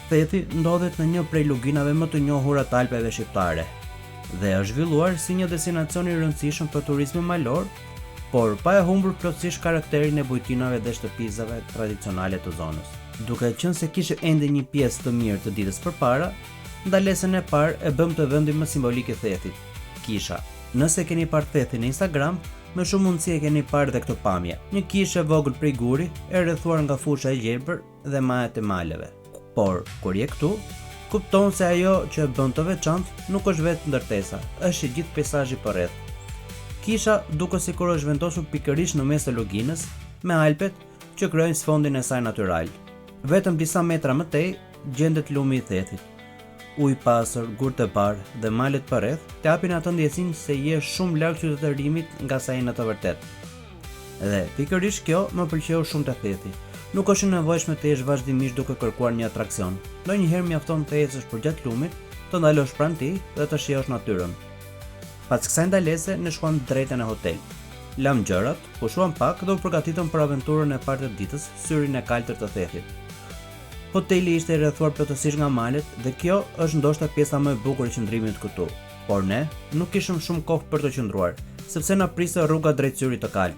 Thethi ndodhet në një prej luginave më të njohura të Alpeve shqiptare dhe është zhvilluar si një destinacion i rëndësishëm për turizmin malor, por pa e humbur plotësisht karakterin e bujtinave dhe shtëpizave tradicionale të zonës. Duke qenë se kishim ende një pjesë të mirë të ditës përpara, ndalesën e parë e bëmë te vendi më simbolik i Thethit, kisha. Nëse keni parë Thethin në Instagram, me shumë mundësi e keni parë dhe këtë pamje. Një kishë e vogël prej guri, e rrethuar nga fusha e gjelbër dhe majat e maleve. Por, kur je këtu, kupton se ajo që e bën të veçantë nuk është vetë ndërtesa, është i gjithë peizazhi përreth. Kisha duket sikur është vendosur pikërisht në mes të luginës, me Alpet që krijojnë sfondin e saj natyral. Vetëm disa metra më tej gjendet lumi i Thethit. Ujë i pastër, gurët e bardhë dhe malet përreth të japin atë ndjesinë se je shumë larg qytetërimit nga sa je në të vërtetë. Dhe, pikërisht kjo më pëlqeu shumë te Thethi. Nuk është e nevojshme të jesh vazhdimisht duke kërkuar një atraksion. Ndonjëherë mjafton të ecësh përgjatë lumit, të ndalosh pranë tij dhe të shijosh natyrën. Pas kësaj ndalese, ne shkuam drejt e në hotel. Lamë gjërat, pushuam pak dhe u përgatitëm për aventurën e parë të ditës, syrin e kaltër të Thethit. Hoteli ishte i rrethuar plotësisht nga malet dhe kjo është ndoshta pjesa më e bukur e qëndrimit këtu. Por ne nuk kishim shumë kohë për të qëndruar, sepse na priste rruga drejt syrit të kaltër.